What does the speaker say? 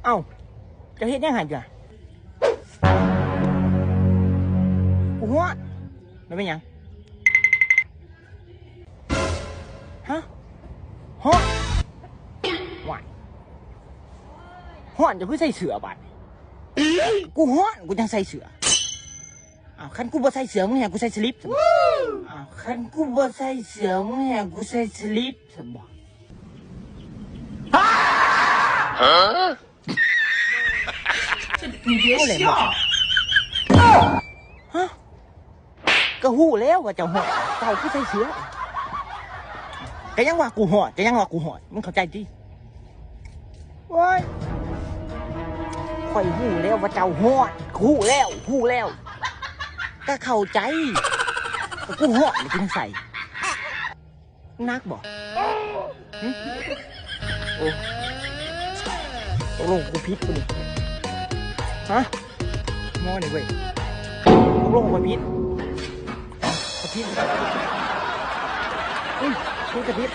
ເອົ້າ ເຈົ້າເຮັດຫຍັງຫັ້ນກະ? ກູຮ້ອນ. ມັນເປັນຫຍັງ? ຮະ? ຮ້ອນ? ຫວ້າຍ ຮ້ອນ ເຈົ້າຄືໃສ່ເສື້ອບາດນີ້? ກູຮ້ອນ ກູຈັ່ງໃສ່ເສື້ອ. ອ້າວ ຄັນກູບໍ່ໃສ່ເສື້ອ ມຶງໃຫ້ກູໃສ່ສະລິບຊັ້ນບໍ? ອ້າວ ຄັນກູບໍ່ໃສ່ເສື້ອ ມຶງໃຫ້ກູໃສ່ສະລິບຊັ້ນບໍ? ຮະ? ຮູ້ແລ້ວບໍ່? ຮະ? ກໍຮູ້ແລ້ວວ່າເຈົ້າຮ້ອນ ເຈົ້າຄືໃສ່ເສື້ອ. ກໍຍັງວ່າກູຮ້ອນ ກໍຍັງວ່າກູຮ້ອນ ມຶງເຂົ້າໃຈຕິ? ໂອ້ຍ ຂ້ອຍຮູ້ແລ້ວວ່າເຈົ້າຮ້ອນ ຮູ້ແລ້ວ ຮູ້ແລ້ວ ກໍເຂົ້າໃຈ ກໍກູຮ້ອນ ຈຶ່ງໃສ່. ໜັກບໍ່? ຫຶ? ໂອ້ ຕົກລົງກູຜິດບໍ່ນີ້? ຮະ? ໝໍນີ້ເວີຍ ຕົກລົງຂ້ອຍຜິດ? ຂ້ອຍຜິດ? ອືມ ຜິດກໍຜິດ.